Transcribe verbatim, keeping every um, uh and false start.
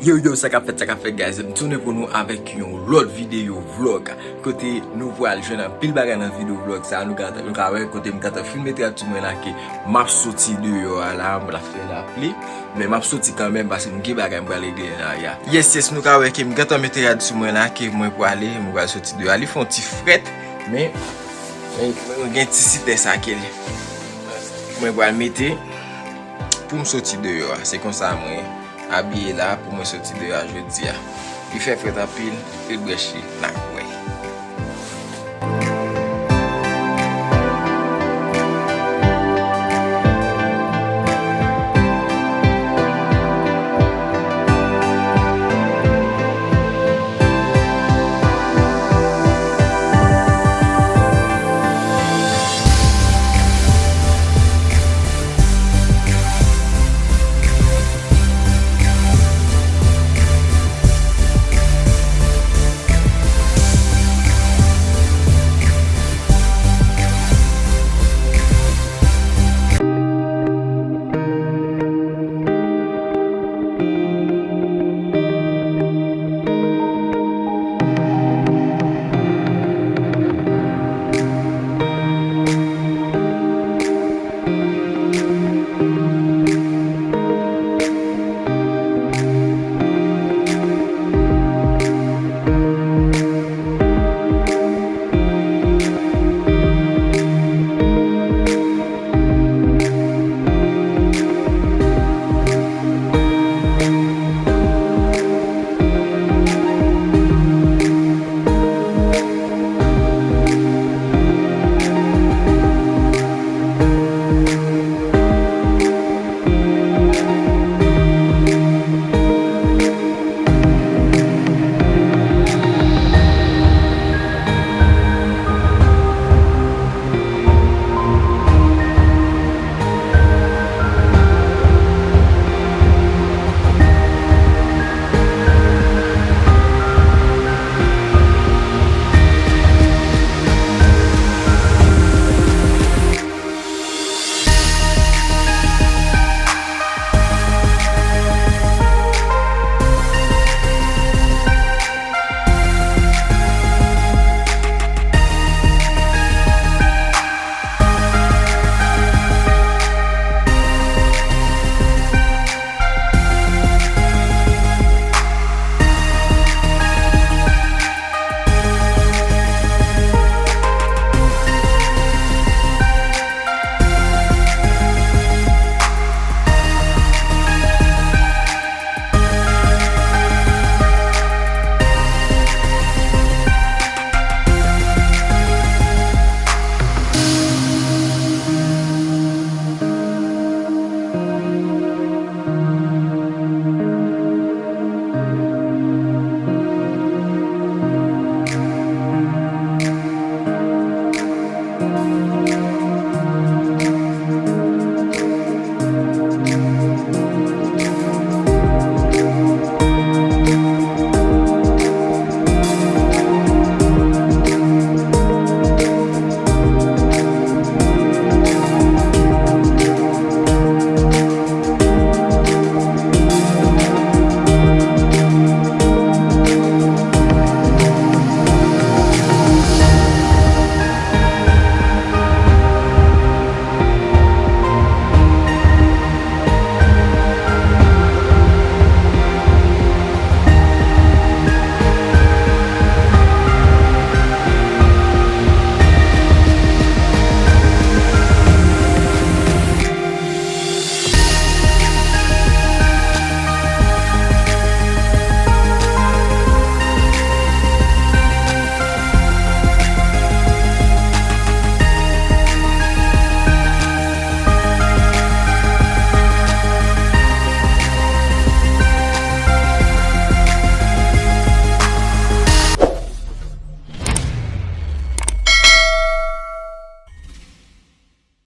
Yo, yo, sa k ap fèt, sa k ap fèt, guys? M tounen pou nou avèk yon lòt videyo vlog. Kote nou pral jwenn anpil bagay nan videyo vlog sa. Nou ka, nou ka wè kote m gentan fin mete rad sou mwen la ke m ap soti deyò a la, m ap fè lapli. Men m ap soti kanmenm paske m gen bagay m pral regle nan lari a. Yes, yes, nou ka wè ke m gentan mete rad sou mwen la ke mwen prale, mwen pral soti deyò a. Li fè yon ti frèt, men, men, men gen ti sitè sa ke li. Mwen pral mete pou m soti deyò a. Se konsa mwen abiye la pou mwen soti deyò a jodi a. Li fè frèt anpil, e brèch li nan kou.